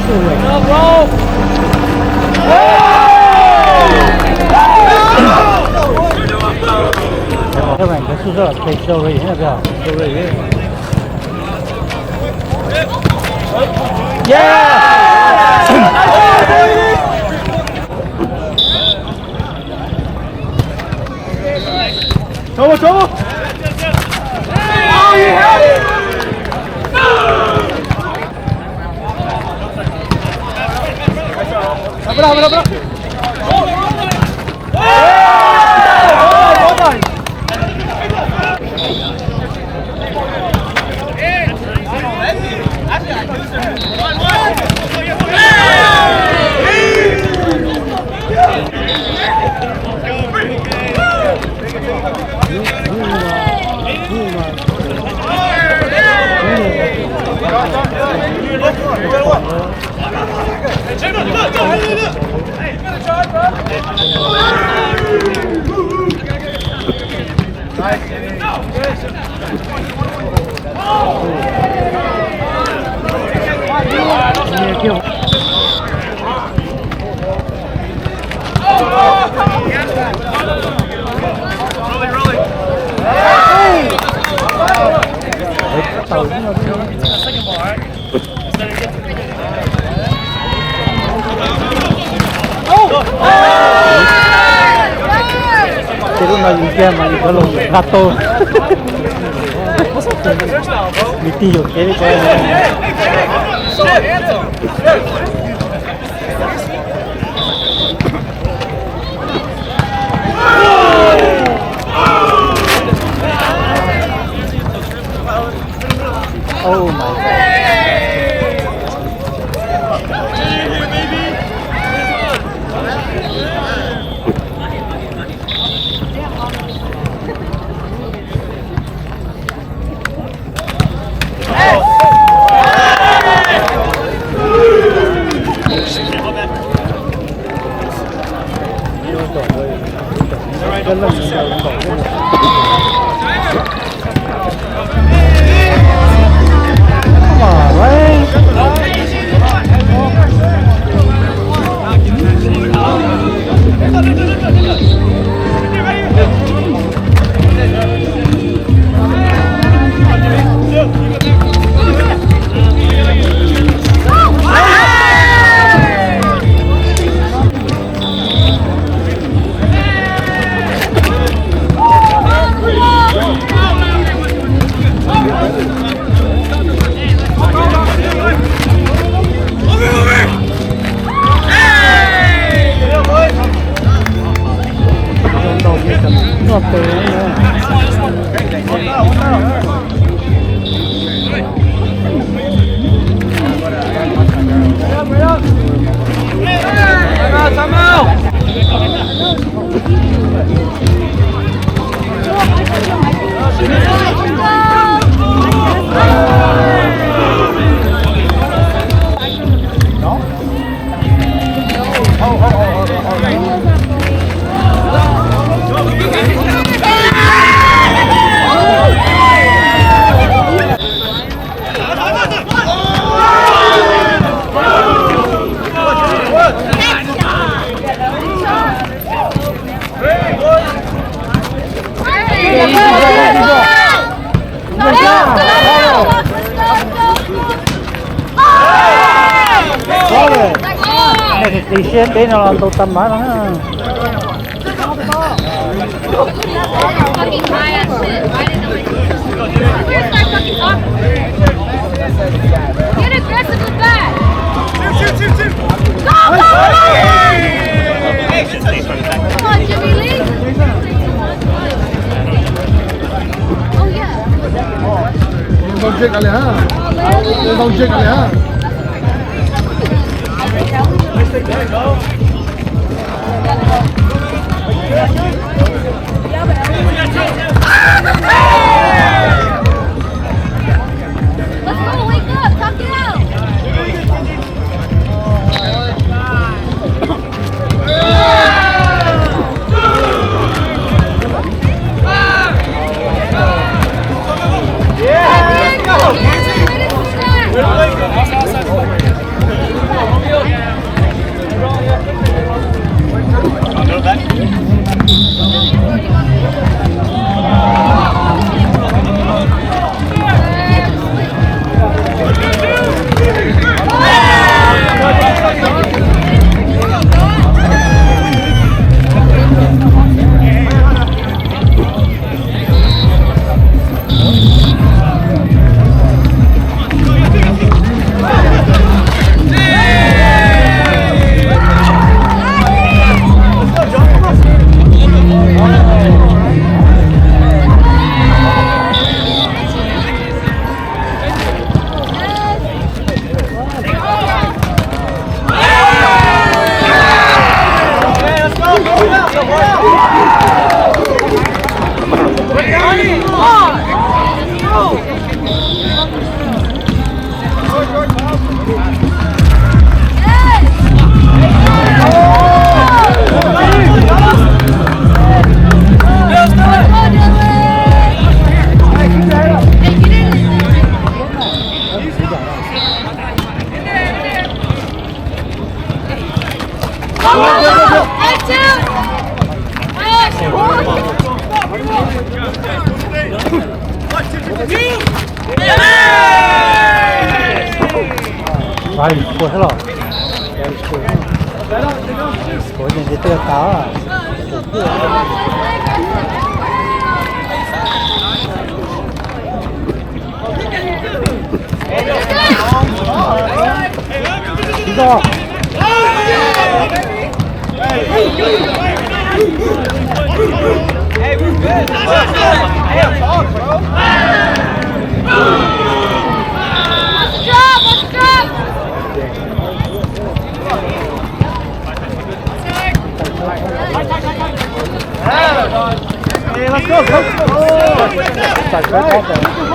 Các bạn có sub rất là kênh show rồi nhé, bây giờ show rồi nhé. Yeah! Trouble, trouble! Oh, you had it! Ces lub no yus kiag mas yus cov los nqa tau. Nws tig yuam kev li ko. Oh my God. Qis siab peb no los ntau tag mab no na. Fucking high ass shit. Why didn't nobody see this? Where's my fucking officer? Get aggressive with that. Go, go, go! Come on, Jimmy Lee. Oh, yeah. Ntau ntse kav liam, ntau ntse kav liam. Let's go, wake up, talk it out. Ai, score thiab los. Score, score, score, score, score, score, score.